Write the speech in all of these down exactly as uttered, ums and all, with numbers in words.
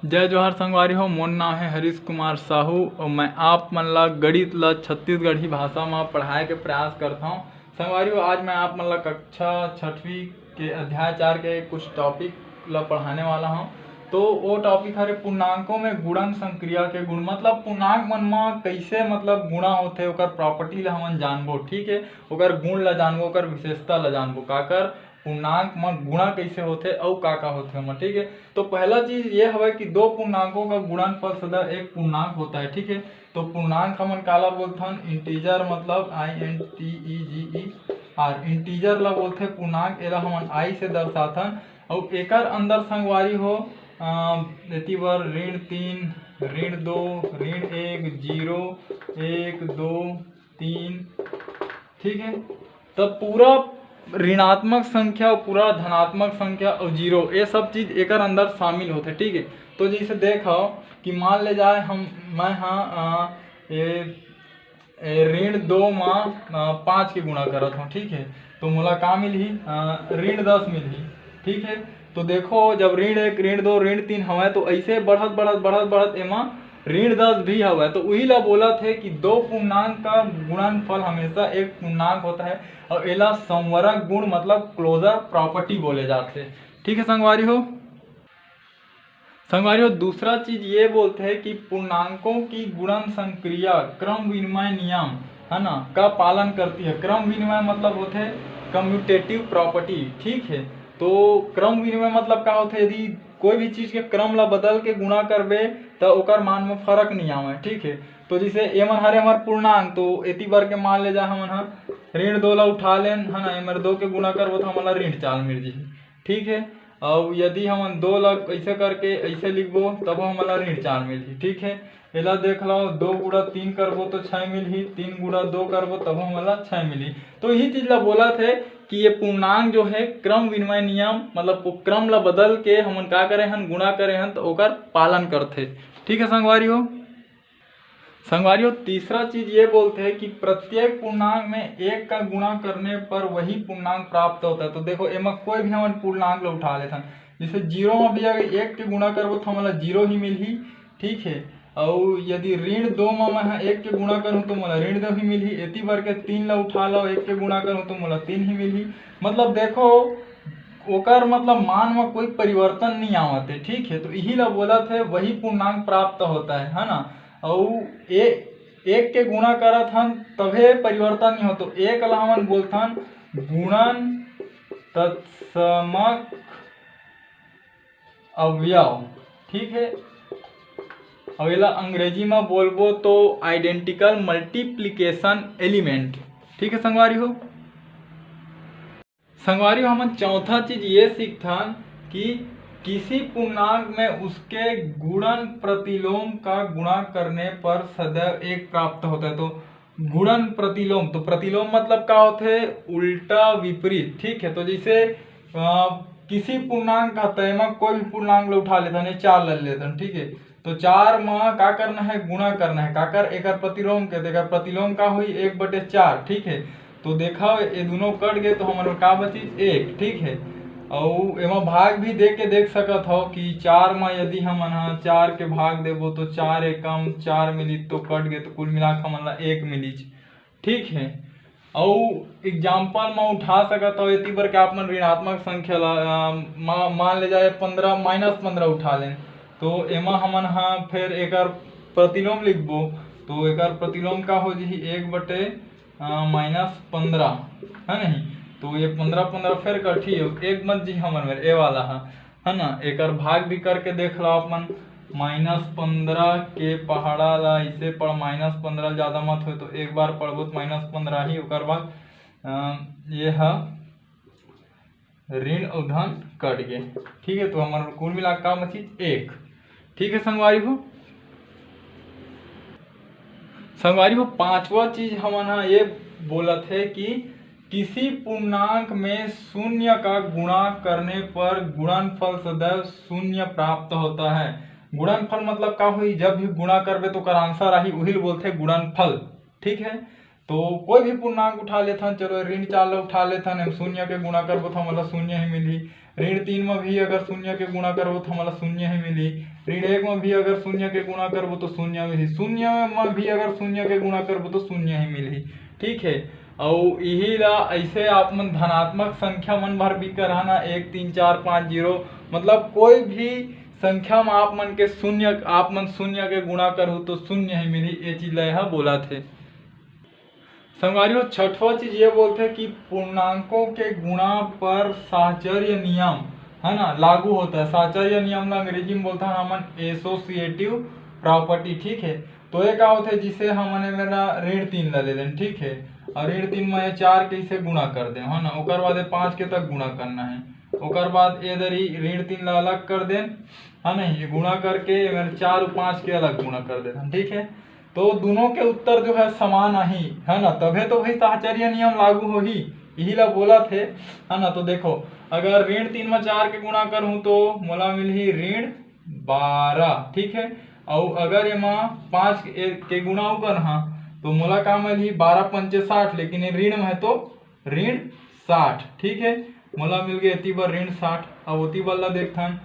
जय जोहार संगवारी हो, मोर नाम है हरीश कुमार साहू और मैं आप मन ला गणित ला छत्तीसगढ़ी भाषा मा पढ़ाए के प्रयास करत हौं। संगवारी हो, आज मैं आप मन ला कक्षा छठवीं के अध्याय चार के कुछ topic ला पढ़ाने वाला हौं। तो वो topic हरे पूर्णांकों में गुणन संक्रिया के गुण, मतलब पूर्णांक मन मा कैसे मतलब गुणा होथे, ओकर property ला हमन जानबो, ठीक है, ओकर गुण ला जानबो, ओकर विशेषता ला जानबो, काकर पूर्णांक म गुणा कैसे होथे अउ का का होथे ओमा, ठीक है। तो पहला चीज ये हवय कि दो पूर्णांकों का गुणनफल सदैव एक पूर्णांक होता है, ठीक है। तो पूर्णांक हमन काला बोलथन? Integer, मतलब I N T E G E R, integer ला बोलथे पूर्णांक, एला हमन I से दर्शाथन। अउ एकर अंदर संगवारी हो, अ, एती बर ऋण तीन, ऋण दो, ऋण एक, जीरो, एक, दो, तीन, ठीक है। तब पूरा ऋणात्मक संख्या, पूरा धनात्मक संख्या और जीरो, ये सब चीज एकर अंदर शामिल होथे, ठीक है। तो जैसे देखो कि मान ले जाए हम, मैं हाँ, अ, ए, ए, ऋण दो मा, अ, पाँच के गुणा करत हूँ, ठीक है, तो मोला का मिलही? अ, ऋण दस मिलही, ठीक है। तो देखो, जब ऋण एक, ऋण दो, ऋण तीन हवय, तो ऐसे बढ़त बढ़त बढ़त बढ़त एमा ऋण दस भी हवय। तो उही ला बोलत हे कि दो पूर्णांक का गुणनफल हमेशा एक पूर्णांक होता है और एला संवरक गुण, मतलब closure property बोले जाथे। ठीक है संगवारी हो, संगवारी हो, दूसरा चीज ये बोलते हैं कि पूर्णांकों की गुणन संक्रिया क्रम विनिमय नियम, है ना, का पालन करती है। क्रम विनिमय मतलब होते हैं commutative property, ठीक है। तो क्रम विनिमय मतलब का होते है? यदि कोई भी चीज के क्रम ला बदल के गुणा करबे, त ओकर मान में फर्क नहीं आवे, ठीक है। तो जैसे एमन हरे हमार पूर्णांक, तो एती बर के मान ले जा हमन ह ऋण दो ला उठा लेन, है ना, एमर दो के गुणा करबो तो हमन ला ऋण चार मिल जही, ठीक है। और यदि हमन दो ला ऐसे करके ऐसे लिखबो, तब हमन ला ऋण चार मिलही, ठीक है। एला देख लो, दो गुणा तीन करबो तो छः मिलही, तीन गुणा दो करबो तब हमन ला छः मिलही। तो यही चीज ला बोलत हे कि ये पूर्णांक जो है क्रम विनिमय नियम, मतलब वो क्रम ला बदल के हमन का करे हन, गुणा करे हन, तो ओकर पालन करथे। ठीक है संगवारी हो, संगवारी हो, तीसरा चीज ये बोलते हैं कि प्रत्येक पूर्णांक में एक का गुणा करने पर वही पूर्णांक प्राप्त होता है। तो देखो, एमा कोई भी हमन पूर्णांक ला उठा लेथन, जैसे जीरो में भी अगर एक के गुणा करबो तो हमला जीरो ही मिलही, ठीक है। और यदि ऋण दो में मैं ह एक के गुणा करूँ तो मोला ऋण दो ही मिलही, एती बर के तीन ला उठा लो, एक के गुणा करूँ तो मोला तीन ही मिलही। मतलब देखो, ओकर मतलब मान में कोई परिवर्तन नहीं आवत है, ठीक है। तो यही ला बोलत है वही पूर्णांक प्राप्त होता है, है ना। और ए, एक के गुणा करत हन तभे परिवर्तन नहीं हो, तो एक ला हमन बोलथन गुणन तत्समक अवयव, ठीक है। और एला अंग्रेजी में बोलबो तो identical multiplication element, ठीक है संगवारी हो। संगवारी हो, हमन चौथा चीज ये सीखथन कि किसी पूर्णांक में उसके गुणन प्रतिलोम का गुणा करने पर सदैव एक प्राप्त होता है। तो गुणन प्रतिलोम, तो प्रतिलोम मतलब का होथे? उल्टा विपरीत, ठीक है। तो जैसे अ, किसी पूर्णांक का तय में कोई भी पूर्णांक ला उठा लेथन, ये चार ला लेथन, ठीक है। तो चार में का करना है? गुणा करना है। काकर? एकर प्रतिलोम के। तो एकर प्रतिलोम का हुई? एक बटे चार, ठीक है। तो देखा, ये दोनों कट गए तो हमन का बचिस? एक, ठीक है। और एमा भाग भी दे के देख सकत हो कि चार में यदि हमन ह चार के भाग देबो तो चार एकम चार मिली, तो कट गए तो कुल मिला के हमन ला एक मिलीच, ठीक है। अउ example में उठा सकत हो, एती बर के आप मन ऋणात्मक संख्या ला, अ, मा-, मान ले जाए पंद्रह, minus पंद्रह उठा लें, तो एमा हमन ह फिर एकर प्रतिलोम लिखबो, तो एकर प्रतिलोम का हो जही? एक बटे, अ, minus पंद्रह, है नहीं? तो ये पंद्रह पंद्रह फिर कटही, एक मत जी हमन मेर, ए वाला ह, है ना। एकर भाग भी करके देख लो आप मन, minus पंद्रह के पहाड़ा ला इसे पढ़, minus पंद्रह ज़्यादा मत होए तो एक बार पढ़बो तो minus पंद्रह ही, ओकर बाद, अ, ये ह ऋण अउ धन कट गए, ठीक है। तो हमर कुल मिला के का बचिस? एक, ठीक है संगवारी हो। संगवारी हो, पांचवा चीज हमन ह ये बोलत है कि किसी पूर्णांक में शून्य का गुणा करने पर गुणनफल सदैव शून्य प्राप्त होता है। गुणनफल मतलब का हुई? जब भी गुणा करबे तो ओकर answer आही, उही ल बोलथे गुणनफल, ठीक है। तो कोई भी पूर्णांक उठा लेथन, चलो ऋण चार ला उठा लेथन, हम शून्य के गुणा करबो तो हमला शून्य ही मिलही। ऋण तीन में भी अगर शून्य के गुणा करबो तो हमला शून्य ही मिलही। ऋण एक में भी अगर शून्य के गुणा करबो तो शून्य मिलही। शून्य में भी अगर शून्य के गुणा करबो तो शून्य ही मिलही। ठीक है, अउ इही ला ऐसे आप मन धनात्मक संख्या मन भर भी करहा ना, एक, तीन, चार, पाँच, जीरो, मतलब कोई भी संख्या में आप मन के शून्य, आप मन शून्य के गुणा करहू तो शून्य ही मिलही। ये चीज ला यह बोलत हे। संगवारी हो, छठवा चीज ये बोलथे कि पूर्णांकों के गुणा पर साहचर्य नियम, है ना, लागू होता है। साहचर्य नियम ला अंग्रेजी में बोलथन हमन एसोसिएटिव प्रॉपर्टी। ठीक है, तो ये का होथे, जिसे हमन ए मेर ऋण तीन ला ले लेन, ठीक है, और ऋण तीन में ये चार के इसे गुणा कर दे, है ना, ओकर बाद ये पाँच के तक गुणा करना है, ओकर बाद ये दरी ऋण तीन ला अलग कर देन, है ना, ये गुणा करके ये मेर चार और पाँच के अलग गुणा कर देथन, ठीक है। तो दोनों के उत्तर जो है समान आही, है ना, तभे तो भाई साहचर्य नियम लागू होही, यही ला बोलत हे, है ना। तो देखो, अगर ऋण तीन में चार के गुणा करहूँ तो मोला मिलही ऋण बारह, ठीक है। अउ अगर एमा पाँच के, के गुणा अउ करहा तो मोला का मिलही, बारह पंचे साठ, लेकिन ये ऋण में है तो ऋण साठ, ठीक है। मोला मिल गए एती बर ऋण साठ। अब ओती बर ला देखथन,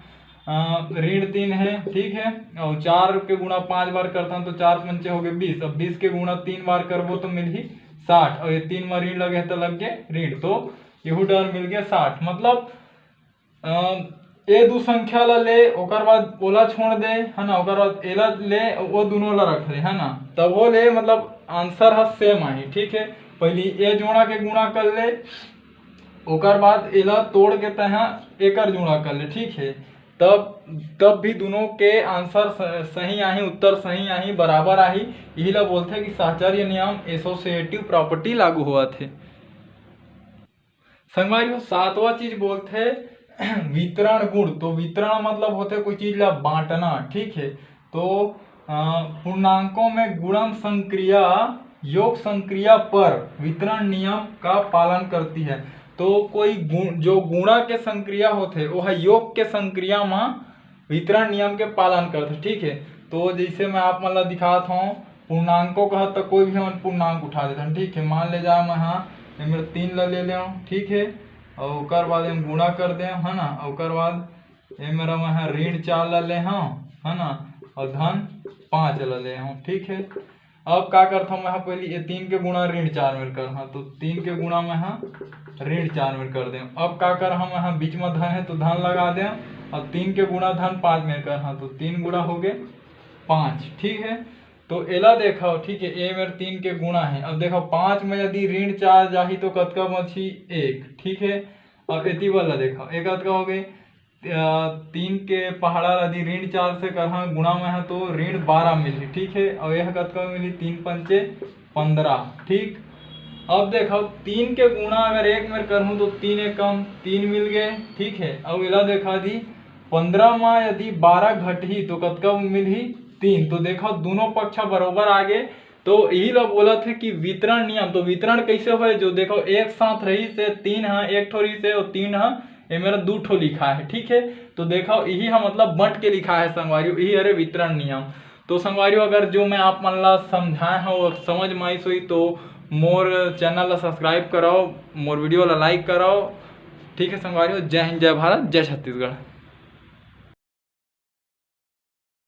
अ, ऋण तीन है, ठीक है, और चार के गुणा पाँच बार करथन तो चार पंचे हो गए बीस। अब बीस के गुणा तीन बार करबो तो मिलही साठ, और ये तीन में ऋण लगे है तो लग गए ऋण, तो यहू डर मिल गया साठ। मतलब अ, ए दू संख्या ला ले, ओकर बाद ओला छोड़ दे, है ना, ओकर बाद एला ले, वो दोनों ला रख ले, है ना, तभो ले, मतलब आंसर ह सेम आही, ठीक है। पहली ए जोड़ा के गुणा कर ले, ओकर बाद एला तोड़ के तैहा एकर जोड़ा कर ले, ठीक है, तब तब भी दोनों के आंसर स-, सही आही, उत्तर सही आही, बराबर आही। यही ला बोलथे कि साहचर्य नियम, एसोसिएटिव प्रॉपर्टी लागू होवत हे। संगवारी हो, सातवां चीज बोलथे वितरण गुण। तो वितरण मतलब होथे कोई चीज ला बांटना, ठीक है। तो अ, पूर्णांकों में गुणन संक्रिया, योग संक्रिया पर वितरण नियम का पालन करती है। तो कोई गुण, जो गुणा के संक्रिया होथे, वो है योग के संक्रिया में वितरण नियम के पालन करथे, ठीक है। तो जैसे मैं आप मन ला दिखात हूँ, पूर्णांकों का तो कोई भी हमन पूर्णांक उठा देथन, ठीक है। मान ले जाए मैं हाँ, ये मेरे तीन ला ले ले, ठीक है, और ओकर बाद हम गुणा कर दे, है ना, ओकर बाद ये मेरा मैं हाँ ऋण चार ला ले हूँ, है ना, और धन पाँच ला ले हूँ, ठीक है। अब का करथव मैं हाँ, पहली ये तीन के गुणा ऋण चार मेर कर हाँ, तो तीन के गुणा मैं हाँ ऋण चार मेर कर दे। अब का कर हाँ, मैं हाँ बीच में धन है तो धन लगा दे, और तीन के गुणा धन पाँच मेर कर हाँ, तो तीन गुणा हो गए पाँच, ठीक है। तो एला देखो, ठीक है, ए मेर तीन के गुणा है। अब देखो, पाँच में यदि ऋण चार जाही तो कतका बची? एक, ठीक है। अब एती वाला देखो, एक कतका हो गए? अ, तीन के पहाड़ा ला यदि ऋण चार से करहा गुणा में है तो ऋण बारह मिली, ठीक है। और यह कतका मिली? तीन पंचे पंद्रह, ठीक। अब देखो, तीन के गुणा अगर एक मेर करहूँ तो तीन एकम तीन मिल गए, ठीक है। अब एला देखा दी, पंद्रह में यदि बारह घटही तो कतका मिलही? तीन। तो देखो, दोनों पक्ष बरोबर आ गए। तो यही ला बोलत हे कि वितरण नियम। तो वितरण कैसे होए? जो देखो, एक साथ रही से तीन ह, एक ठो रही से, और तीन ह, ये मेरा दू ठो लिखा है, ठीक है। तो देखो, यही ह मतलब बंट के लिखा है संगवारी, यही हरे वितरण नियम। तो संगवारी, अगर जो मैं आप मन ला समझाए हूँ, समझ में आइस होही, तो मोर चैनल ला सब्सक्राइब कराओ, मोर वीडियो ला लाइक कराओ, ठीक है संगवारी। जय हिंद, जय भारत, जय छत्तीसगढ़।